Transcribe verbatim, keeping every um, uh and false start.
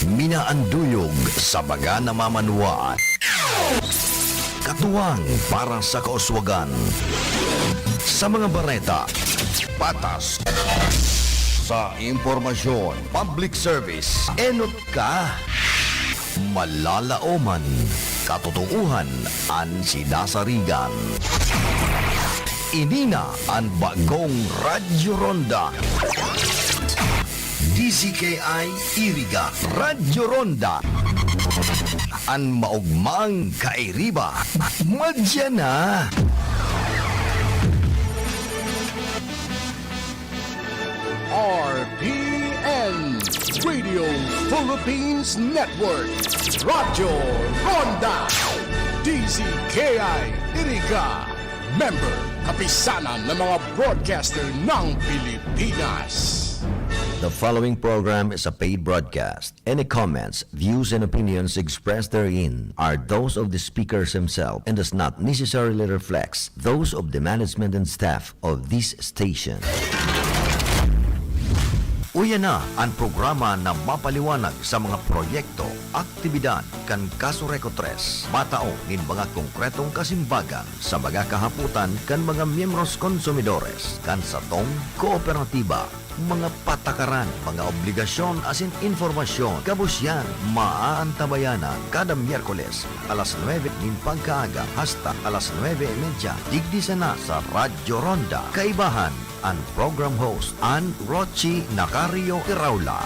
Minaanduyog sa mga namamanwa. Katuwang para sa kauswagan. Sa mga bareta, patas. Sa impormasyon, public service, enot ka. Malalaoman, katotoohan an sinasarigan. Ini na an bagong Radyo Ronda. D Z K I Iriga, Radyo Ronda. An maogmang kairiba, madya na. R P N, Radio Philippines Network, Radyo Ronda, D Z K I Iriga, member, Kapisanan ng mga Broadcaster ng Pilipinas. The following program is a paid broadcast. Any comments, views, and opinions expressed therein are those of the speakers himself and does not necessarily reflect those of the management and staff of this station. Uya na an programa na mapaliwanag sa mga proyekto, aktibidad kan Kaso Reco Tres, matao nin mga konkretong kasimbagan sa mga kahapotan kan mga miyembros konsumidores kan satong kooperatiba. Mga patakaran, mga obligasyon asin impormasyon, gabos yan, maaantabayanan kada Miyerkules, alas nuebe nin pagkaaga hasta alas nuebe y media, digdi sana sa Radyo Ronda. Kaibahan, an program host, an Rochi Nacario Iraula.